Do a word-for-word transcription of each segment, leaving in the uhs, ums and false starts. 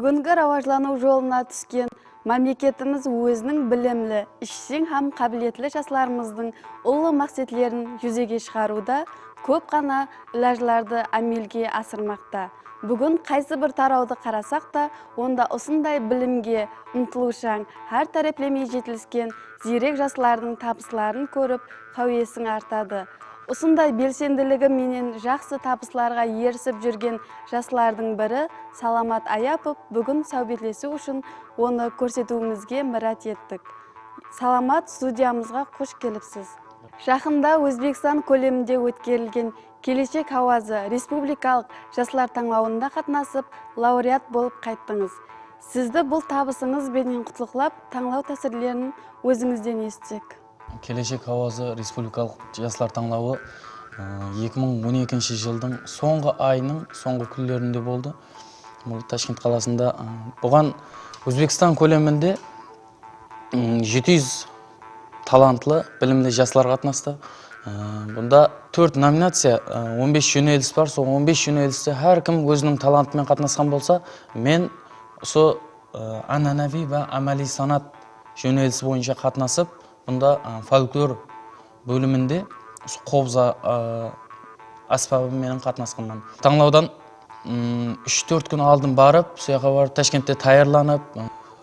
Búgingi rawajlanıw jolına túsken mámleketimiz óziniń bilimli, ishshiń hám qábiletli jaslarımızdıń ullı maqsetlerin júzege shıǵarıwda kóp ǵana ilajlardı ámelge asırmaqta. Búgin qaysı bir tarawdı qarasaq ta, onda usınday bilimge umtılıwshań, hár tárepleme jetilisken ziyrek jaslardıń tabısların kórip, háwesiń artadı. Usınday belsendiligi menen jaqsı tabıslarǵa erisip júrgen jaslardıń biri Salamat Ayapov búgin sáwbetlesiw ushın onı kórsetiwimizge mirát ettik. Salamat, studiyamızǵa xosh kelipsiz. Jaqında Ózbekstan kóleminde ótkerilgen Keleshek hawazı respublikalıq jaslar tańlawında qatnasıp, laureat bolıp qayttıńız. Sizdi bul tabısıńız benen qutlıqlap, tańlaw tásirlerin ózińizden esitsek. Keleshek hawazı respublikalıq jaslar tańlawı, ı, eki mıń on ekinshi jıldıń sońǵı ayınıń sońǵı kúnlerinde boldı. Bul Tashkent qalasında, ı, buǵan Ózbekstan kóleminde, ım, jeti júz talantlı, bilimli jaslar qatnastı. I, bunda tórt nominaciya, ı, on bes jónelis bar. Sol on bes jónelisti hár kim óziniń talantı menen qatnasqan bolsa, men usı, ı, ánanaviy hám ámeliy sanat jónelisi boyınsha qatnasıp, bunda, ı, folklor bóliminde usı qobız, ı, ásbabı menen qatnasqanman. Tańlawdan, ım, úsh-tórt kún aldın barıp, sol jaqqa barıp, Tashkentte tayarlanıp, ı,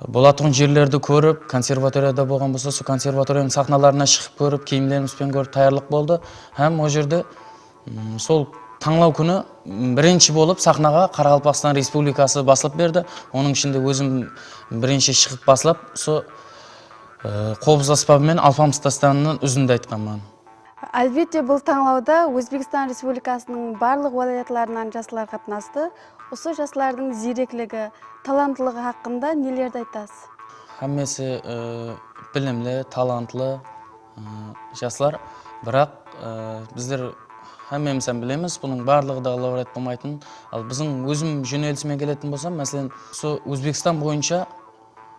bolatuǵın jerlerdi kórip, konservatoriyada bolǵan bolsa, sol konservatoriyanıń saxnalarına shıǵıp kórip, kiyimlerimiz benen kórip tayarlıq boldı. Hám ol jerde, ım, sol tańlaw kúni, ım, birinshi bolıp saxnaǵa Qaraqalpaqstan Respublikası baslap berdi. Onıń ishinde ózim birinshi shıǵıp baslap, usı, ı, qobız ásbabı menen Alpamıs dástanınan úzindi aytqanman. Álbette, bul tańlawda Ózbekstan Respublikasınıń barlıq wálayatlarınan jaslar qatnastı. Usı jaslardıń ziyrekligi, talantlılıǵı haqqında nelerdi aytasız? Hámmesi, ı, bilimli, talantlı, ı, jaslar. Biraq, ı, bizler hámmemiz hám bilemiz, bunıń barlıǵı da laureat bolmaytın. Al, biziń ózim jónelisime keletin bolsam, máselen, usı Ózbekstan boyınsha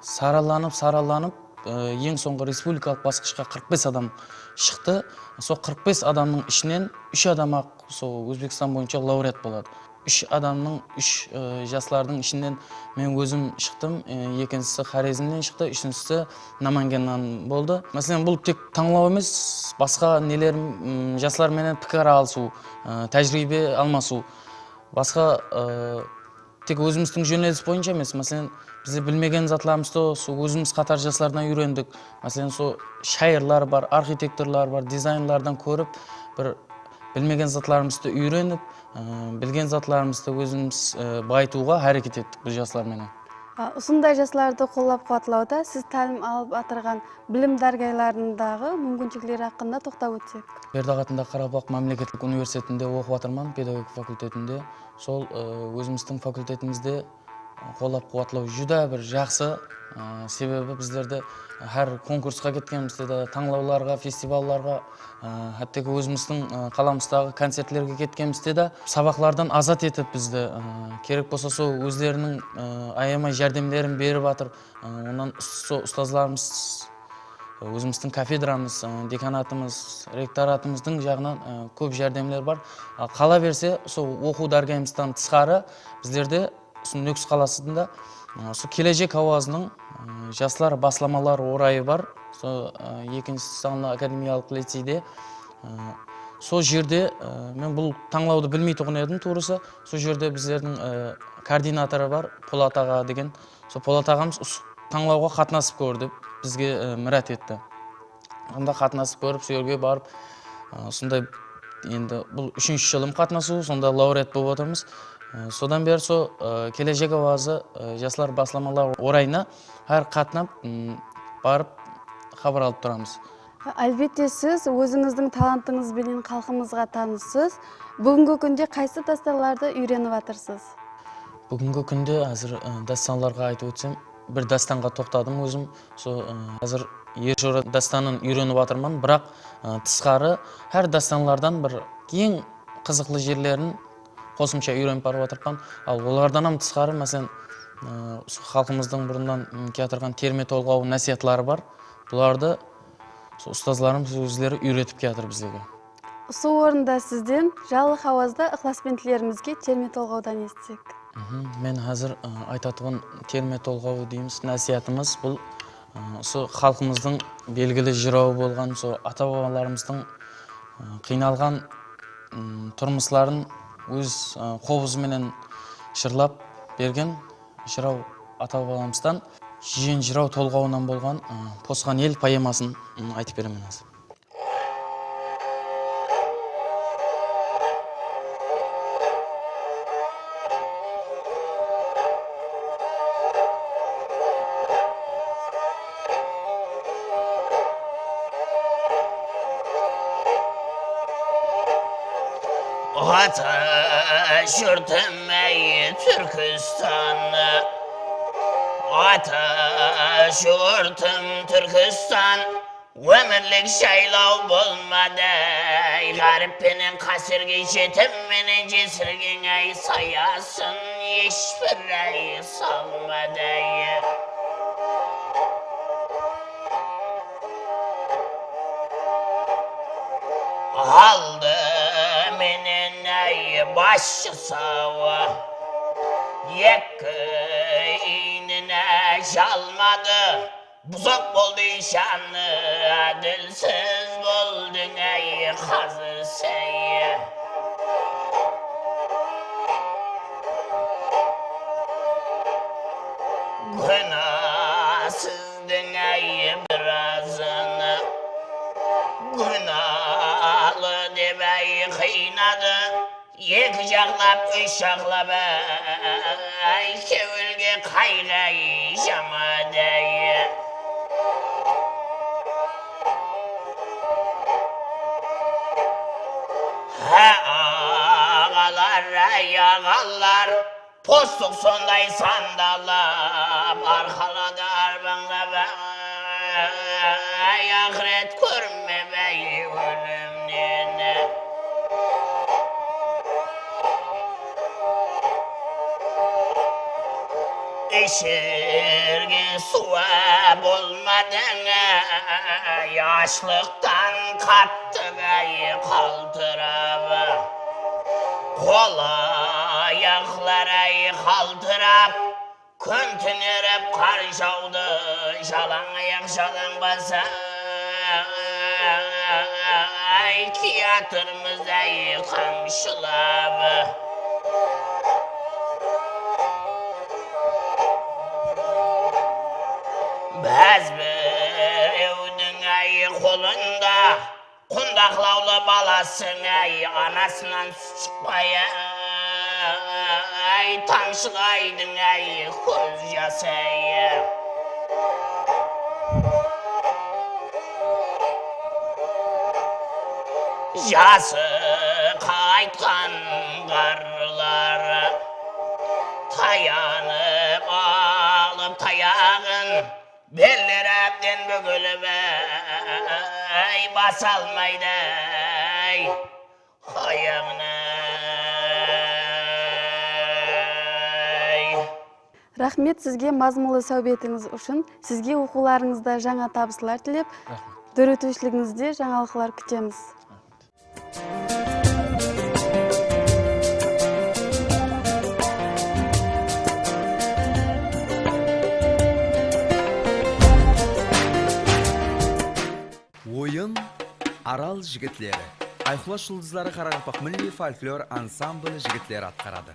saralanıp, saralanıp, e, eń sońǵı respublikalıq basqıshqa qırq bes adam shıqtı. Sol qırq bes adamnıń ishinen úsh adam-aq sol Ózbekstan boyınsha laureat boladı. Úsh adamnıń, úsh, e, jaslardıń ishinen men ózim shıqtım. E, ekinshisi Xorezmnen shıqtı, úshinshisi Namangannan boldı. Máselen, bul tek tańlaw emes, basqa neler, m, jaslar menen pikir alısıw, e, tájiriybe almasıw. Basqa, e, Tek ózimizdiń jónelis boyınsha emes, máselen, bizler bilmegen zatlarımızdı sol ózimiz qatar jaslardan úyrendik. Máselen, sol shayırlar bar, arxitektorlar bar, dizaynlardan kórip, bir bilmegen zatlarımızdı úyrenip, ı, bilgen zatlarımızdı ózimiz, ı, bayıtıwǵa háreket ettik biz jaslar menen. A, usınday jaslardı qollap-quwatlawda siz tálim alıp atırǵan bilim dárgaylarındaǵı múmkinshilikler haqqında toqtap ótsek. Berdaq atındaǵı Qaraqalpaq mámleketlik universitetinde oqıp atırman, pedagogika fakultetinde. Sol, ı, ózimizdiń fakultetimizde qollap-quwatlaw júdá bir jaqsı. I, sebebi bizlerde hár konkursqa ketkenimizde de, tańlawlarǵa, festivallarǵa, ı, hátteki ózimizdiń, ı, qalamızdaǵı koncertlerge ketkenimizde de sabaqlardan azat etip bizdi, ı, kerek bolsa sol ózleriniń, ı, ayamay járdemlerin berip atır. I, onnan us-, sol ustazlarımız, ózimizdiń kafedramız, ı, dekanatımız, rektoratımızdıń jaǵınan, ı, kóp járdemler bar. Al, qala berse, usı oqıw dárgayımızdan tısqarı bizlerde usı Nókis qalasında, ı, usı Keleshek hawazınıń, ı, jaslar baslamalar orayı bar. Usı, ı, ekinshi sanlı akademiyalıq liceyde, ı, sol jerde, ı, men bul tańlawdı bilmeytuǵın edim tuwrısı. Sol jerde bizlerdiń, ı, koordinatorı bar, Polat aǵa degen. Sol Polat aǵamız usı tańlawǵa qatnasıp kór dep bizge, ı, mirát etti. Sonda qatnasıp kórip, sol jerge barıp, ı, usınday, endi bul úshinshi jılım qatnasıw, sonda laureat bolıp atırmız. I, sodan beri sol, ı, Keleshek hawazı, ı, jaslar baslamalar orayına hár qatnap, ım, barıp xabar alıp turamız. Álbette, siz ózińizdiń talantıńız benen xalqımızǵa tanıssız. Búgingi kúnde qaysı dástanlardı úyrenip atırsız? Búgingi kúnde házir, ı, dástanlarǵa aytıp ótsem, bir dástanǵa toqtadım ózim. Sol, ı, házir Ershora dástanın úyrenip atırman, biraq, ı, tısqarı hár dástanlardan bir eń qızıqlı jerlerin qosımsha úyrenip barıp atırman. Al, olardan hám tısqarı, máselen, ı, usı xalqımızdıń burınnan, ı, kiyatırǵan terme tolǵaw násiyatları bar. Bulardı usı ustazlarımız ózleri úyretip kiyatır bizlerge. Usı orında sizden janlı hawazda ıqlasbentlerimizge terme tolǵawdan esitsek. Mhm, men házir, ı, aytatuǵın terme tolǵawı deymiz, násiyatımız bul, ı, usı xalqımızdıń belgili jırawı bolǵan, usı ata-babalarımızdıń, ı, qıynalǵan, ım, turmısların óz, ı, qobızı menen jırlap bergen jıraw ata-babalarımızdan Jiyen jıraw tolǵawınan bolǵan, ı, Posqan el poemasın, ı, aytıp beremen házir. Ata jurtım, áy, Túrkistan. Ata jurtım, Túrkistan. Ómirlik jaylaw bolmadı, áy, ǵárip penen qáserge, jetim menen jesirgeń, áy, sayasın hesh bir, áy, salmadı, áy. Aldı menen, áy, basshısı-aw, eki iynine jalmadı. Buzıq boldı janı, ádilsiz boldıń, áy, qazısı-áy. Gúna sizdiń, áy, birazını gúnalı dep, áy, qıynadı. Eki jaqlap, úsh jaqlap, áy, kewilge qayǵı, áy, jamadı, áy. Há, aǵalar, áy, aǵalar, postıq sonday sandalap, arqaladı arbańlap, áy, aqıret kórmep, áy, ólimnen. Isherge suwa bolmadıń, áy, ashlıqtan qattıń, áy, qaltırap. Qol-ayaqlar, áy, qaltırap. Kún túnerip qar jawdı, jalań ayaq, jalań bas, áy, kiyatırmız, áy, qamshılap. Báz birewdiń, áy, qolında qundaqlawlı balasıń, áy, anasınan sút shıqpay, áy, tamshılaydıń, áy, kóz jası, áy. Jası qaytqan ǵarrılar tayanıp alıp tayaǵın, belleri ábden búgilip, áy, basa almaydı, áy, ayaǵın, áy. Raxmet sizge mazmunlı sáwbetińiz ushın. Sizge oqıwlarıńızda jańa tabıslar tilep, dóretiwshiligińizde jańalıqlar kútemiz. Oyın Aral jigitleri. Ayqulash juldızları qaraqalpaq milliy folklor ansambli jigitleri atqaradı.